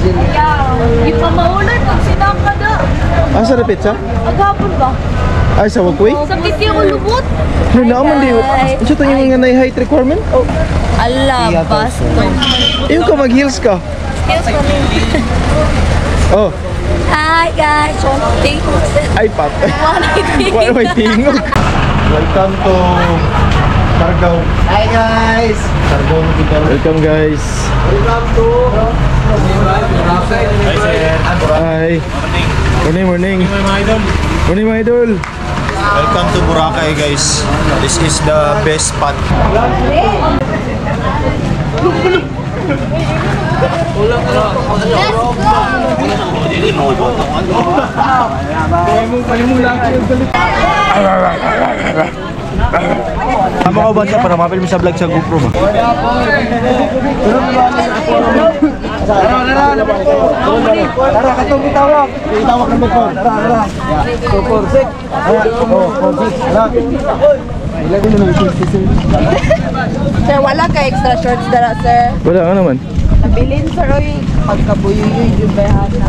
Di pa maulay pag sinaka na. Asa na pizza? Aghapon ba? Ay, sa walkway? Sakit yung lubot. Ano na man di? Unsa to yung nga nay height requirement? Oh. Ala, basto. Iyo ka mag-heels ka. Heels pa rin. Oh, Hi guys. So, thank you. Ay pat. Wala may tingog. Welcome to Siargao. Hi guys! Siargao mo kita. Welcome, guys. Welcome to Hi. Morning, morning. Morning, mga idol. Welcome to Boracay, guys. This is the best spot. Tama ko ba siya para mapil mo sa vlog sa GoPro ba? Tara, katong itawag. Itawag ng motor. Tara, tara. 2, 4, 6. Oh, 4, 6. Tara. Ilagay mo na yung Sir, wala ka extra shorts dara, sir. Wala ka naman. Nabilin, sir, oy. Pagkabuyuyoy, jud ba hana.